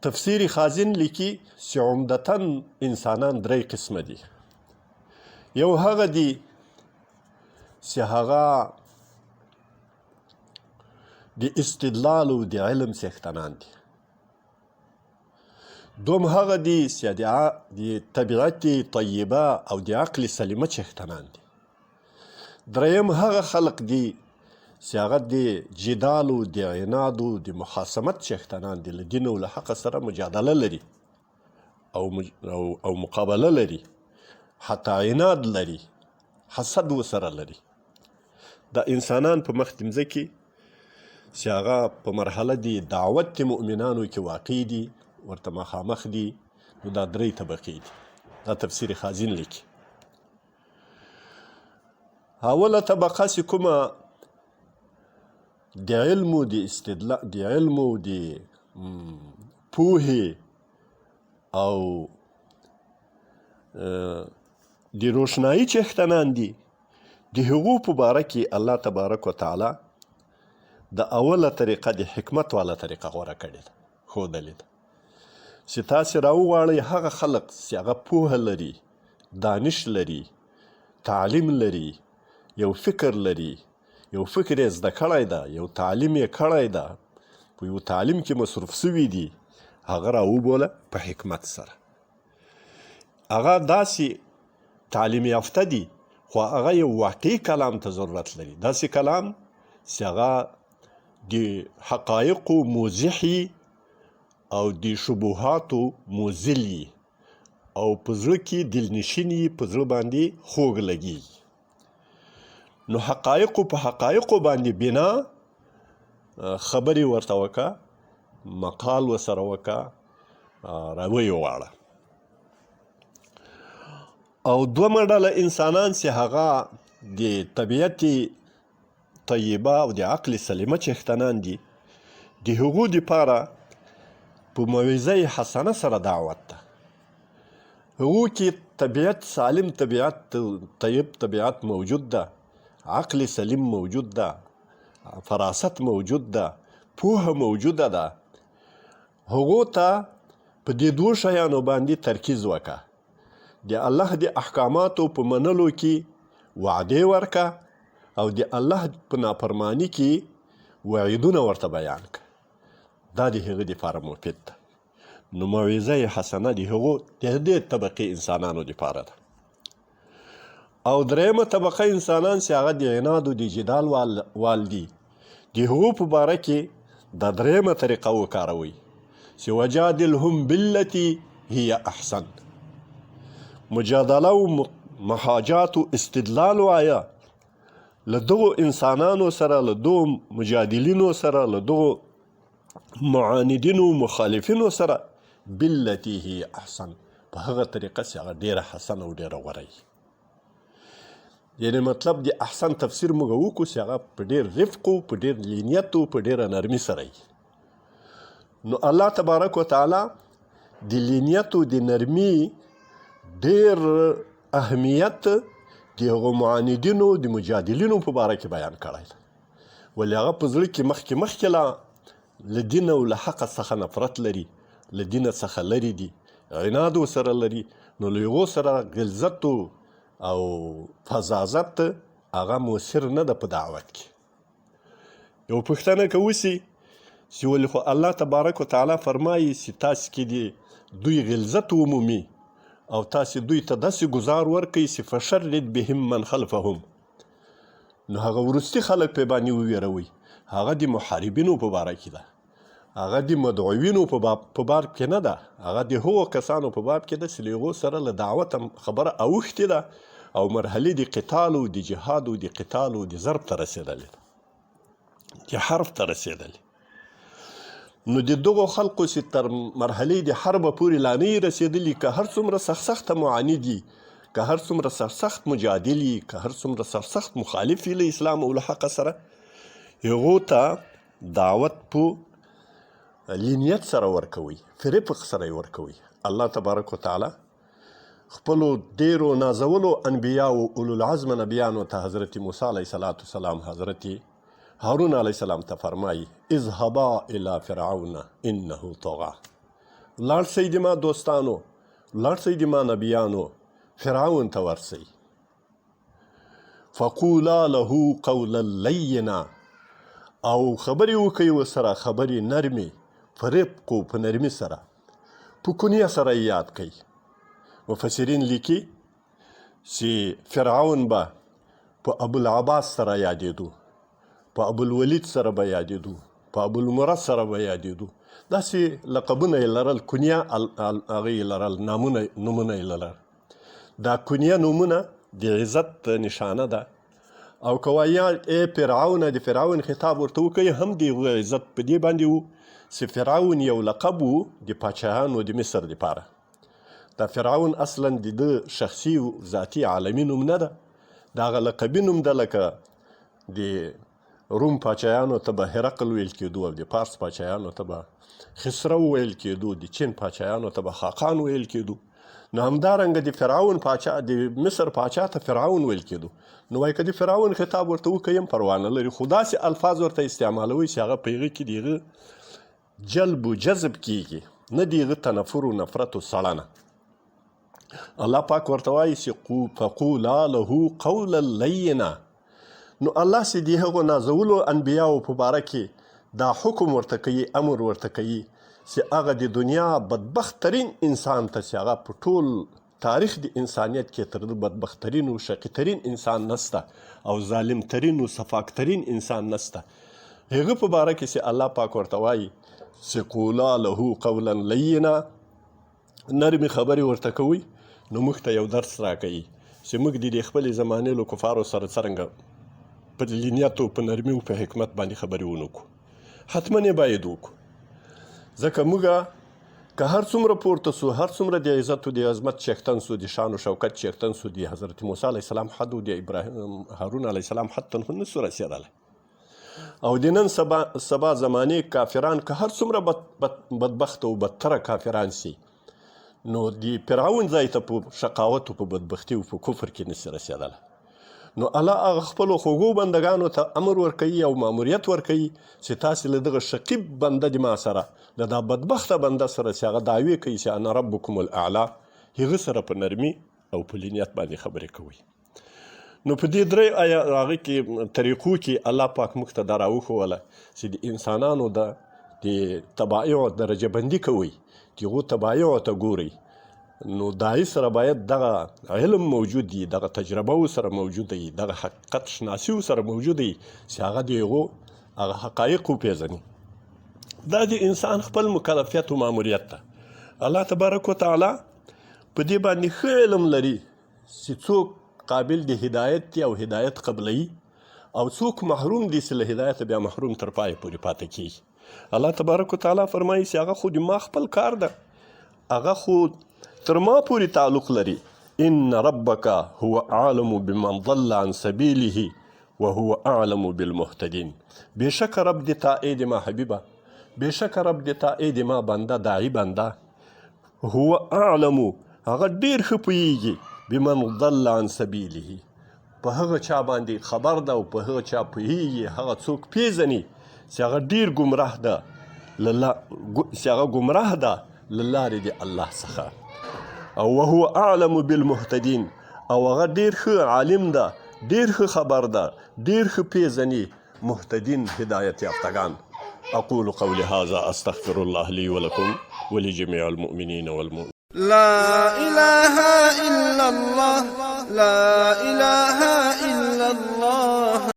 تفسیر خازن لیکي چې عمدتا انسانان درې قسمه دي. یو هغه دي چې هغه د استدلال او د علم څښتنان دي. دوم هغه دي چې د طبیعت طیبه او د عقل سلیمه څښتنان دي. دریم هغه خلق دي چې هغه د جدال او د عناد او د مخاصمت څښتنان دي، له دین او له حق سره مجادله لري او, او, او مقابله لري، حتی عناد لري، حسد وسره لري. دا انسانان په مخ د مځکې چې هغه په مرحله د دعوت د مؤمنانو کې واقع دي، ورته مخامخ دي، نو دا درې طبقې دي. دا تفسیر خازن لیکي. اوله طبقه چې کومه د علم او د استدلال، د علم او د پوهې او د روشنایي څښتنان دي، د هغو په باره کې الله تبارک وتعالی د اوله طریقه، د حکمت والا طریقه غوره کړې ده، ښودلې ده چې تاسې راوغواړئ هغه خلق چې هغه پوهه لري، دانش لري، تعلیم لري، یو فکر لري، یو فکر یې زده کړی ده، یو تعلیم یې کړی ده، په یو تعلیم کې مصروف سوي دي، هغه راوبوله په حکمت سره. هغه داسې تعلیم یافته دي، خو هغه یو واقعي کلام ته ضرورت لري، داسې کلام چې هغه د حقایقو موضح او د شبهاتو موزل یي او په زړه کې دلنشین یي، په زړه باندې خوږ لګیږي. نو حقایقو په حقایقو باندې بنا خبرې ورته وکړه، مقال ورسره وکړه، راویې غواړه. او دومره ډله انسانان چې هغه د طبیعت طیبه او د عقل سلیمه څښتنان دي، د هغو دپاره په موعظه حسنه سره دعوت ده. هغو کې طبیعت سالم، طبیعت طیب طبیعت موجود ده، عقل سلیم موجود ده، فراست موجود ده، پوهه موجوده ده. هغو ته په دې دوو شیانو باندې ترکیز وکړه، د الله د احکاماتو په منلو کې وعدې ورکه او د الله په نافرمانی کې وعیدونه ورته بیان کړه. دا د هغه دپاره مفید ده. نو موعظه حسنه د هغو د دې طبقې انسانانو دپاره ده. او درېیمه طبقه انسانان چې هغه د عناد او د جدال وال دي، د هغو په باره کې دا درېیمه طریقه وکاروئ چې وجادلهم بالتي هي احسن. مجادله او محاجات او استدلال وایه له دغو انسانانو سره، له دغو مجادلینو سره، له دغو معاندینو مخالفینو سره بالتي هي احسن، په هغه طریقه چې هغه ډېره حسن او ډېره غوره وي. یعنی مطلب د احسن تفسیر موږ وکړو چې هغه په ډېر رفق او په ډېر لینیت او په ډېره نرمي سره وي. نو الله تبارک وتعالی د لینیت او د نرمي ډېر اهمیت د هغو معاندینو د مجادلینو په باره کې بیان کړی دی. ولې هغه په زړه کې مخکې مخکې لا له دین او له حقه څخه نفرت لري، له دینه څخه لرې دي، عناد ورسره لري، نو له هغو سره غلظت او فظاظت هغه موثر نه ده په دعوت کې. یو پوښتنه که وسي چې ولې خو الله تبارک وتعالی فرمایي چې تاسې کې دې دوی غلظت ومومي او تاسې دوی ته داسې ګزار ورکړئ چې فشرد بهم من خلفهم، نو هغه وروستي خلک په باندې وویروئ. هغه د محاربینو په باره کې ده، هغه د مدعوینو په باب په باب کې نه ده، هغه د هغو کسانو په باب کې ده چې له هغو سره له دعوته خبره اوښتې ده او مرحلې د قتال او د جهاد او د قتال او د ضرب ته رسېدلې ده، د حرب ته رسېدلې. نو د دغو خلقو چې تر مرحلې د حربه پورې لا نه رسېدلي، که هر څومره سخت سخته معاند دي، که هر څومره سرسخت مجادل یي، که هر څومره سرسخت مخالف یي له اسلام او له حقه سره، هغو ته دعوت په لینیت سره ورکوي، په رفق سره یې ورکوي. الله تبارک وتعالی خپلو ډېرو نازولو انبیاو اولو العزم نبیانو ته حضرت موسی علیه السلام حضرت هارون علیه السلام ته فرمایي اذهبا الی فرعون انه طغا. لاړ سئ د ما دوستانو، لاړ سئ د ما نبیانو، فرعون ته ورسئ. فقولا له قولا لینا، او خبرې وکړئ ورسره خبرې نرمې، په رفق او په نرمي سره، په کنیه سره یې یاد کړئ. مفسرین لیکي چې فرعون به په ابوالعباس سره یادېدو، په ابوالولید سره به یادېدو، په ابوالمرد سره به یادېدو. داسې لقبونه یې لرل، کنیه هغه یې لرل، نامونه نومونه یې لرل. دا کنیه نومونه د عزت نشانه ده. او که وایي ای فرعونه، د فرعون خطاب ورته وکړي، هم د هغه عزت په دې باندې و چې فرعون یو لقب و د پاچاهانو د مصر دپاره. دا فرعون اصلا د ده شخصي او ذاتي عالمي نوم نه ده، دا هغه لقبي نوم ده، لکه د روم پاچایانو ته به هرقل ویل کېدو، او د پارس پاچایانو ته به خسرو ویل کېدو، د چین پاچایانو ته به خاقان ویل کېدو. نو همدارنګه د فرعون پاچا، د مصر پاچا ته فرعون ویل کېدو. نو وایي که د فرعون خطاب ورته وکړي هم پروا نه لري، خو داسې الفاظ ورته استعمالوي چې هغه په هغه کې د هغه جلب و جذب کېږي، نه د هغه تنفر و نفرت و سړنه. الله پاک ورته وایي چې فقولا له قولا لینا. نو الله چې د هغو نازولو انبیاو په باره کې دا حکم ورته کوي، امر ورته کوي چې هغه د دنیا بدبخت ترین انسان ته چې هغه په ټول تاریخ د انسانیت کې تر ده بدبخت ترین او شقي ترین انسان نسته او ظالم ترین او سفاک ترین انسان نسته، هغه په باره کې چې الله پاک ورته وایي چې قولا له قولا لینا، نرمې خبرې ورته کوي. نو موږ ته یو درس راکوي چې موږ د دې خپلې زمانې له کفارو سره څرنګه په لینیت او په نرمي او په حکمت باندې خبرې ونه کړو. حتما یې باید وکړو، ځکه موږ که هر څومره پورته سو، هر څومره د عزت او د عظمت څښتن سو، د شان او شوکت څښتن سو، د حضرت موسی علیه السلام حد او د ابراهیم هارون علیه السلام حد ته خو نه سو رسېدلی. او د نن سبا زمانې کافران که هر څومره بدبخت او بدتره کافران سي، نو د فرعون ځای ته په شقاوت او په بدبختي او په کفر کې نسي رسېدلی. نو الله هغه خپلو خوږو بندګانو ته امر ورکوي او ماموریت ورکوي چې تاسې له دغه شقي بنده د ما سره، له دا بدبخته بنده سره چې هغه دعوې کوي چې انا ربکم الاعلی، هغه سره په نرمي او په لینیت باندې خبرې کوي. نو په دې درې آیا هغه کې طریقو کې الله پاک موږ ته دا راوښوله چې د انسانانو د طبایعو درجه بندي کوئ، د هغو طبایعو ته ګورئ. نو داعي سره باید دغه علم موجود وي، دغه تجربه ورسره موجوده وي، دغه حقیقت شناسي ورسره موجوده وي چې هغه د هغو هغه حقایق وپېژني. دا د انسان خپل مکلفیت او ماموریت ده. الله تبارک وتعالی په دې باندې ښه علم لري چې څوک قابل د هدایت دی او هدایت قبلوي، او څوک محروم دي چې له هدایته بیا محروم تر پایه پورې پاتې کېږي. الله تبارک وتعالی فرمایي چې هغه خو د ما خپل کار ده، هغه خو تر ما پورې تعلق لري. ان ربک هو اعلم بمن ضل عن سبیله وهو اعلم بالمهتدین. بېشکه رب دې تا ای د ما حبیبه، بېشکه رب دې تا ای د ما بنده، داعي بنده، هو اعلم، هغه ډېر ښه پوهېږي، بمن ضل عن سبیله، په هغه چا باندې خبر ده او په هغه چا پوهېږي، هغه څوک پېژني چې هغه ډېر ګمراه ده، چې هغه ګمراه ده له لارې د الله څخه. او وهو اعلم بالمهتدین، او هغه ډېر ښه عالم ده، ډېر ښه خبر ده، ډېر ښه پېژني مهتدین هدایت یافتګان. اقول قولي هذا استغفر الله لي ولكم ولجميع المؤمنين والمؤمنات. لا إله إلا الله، لا إله إلا الله.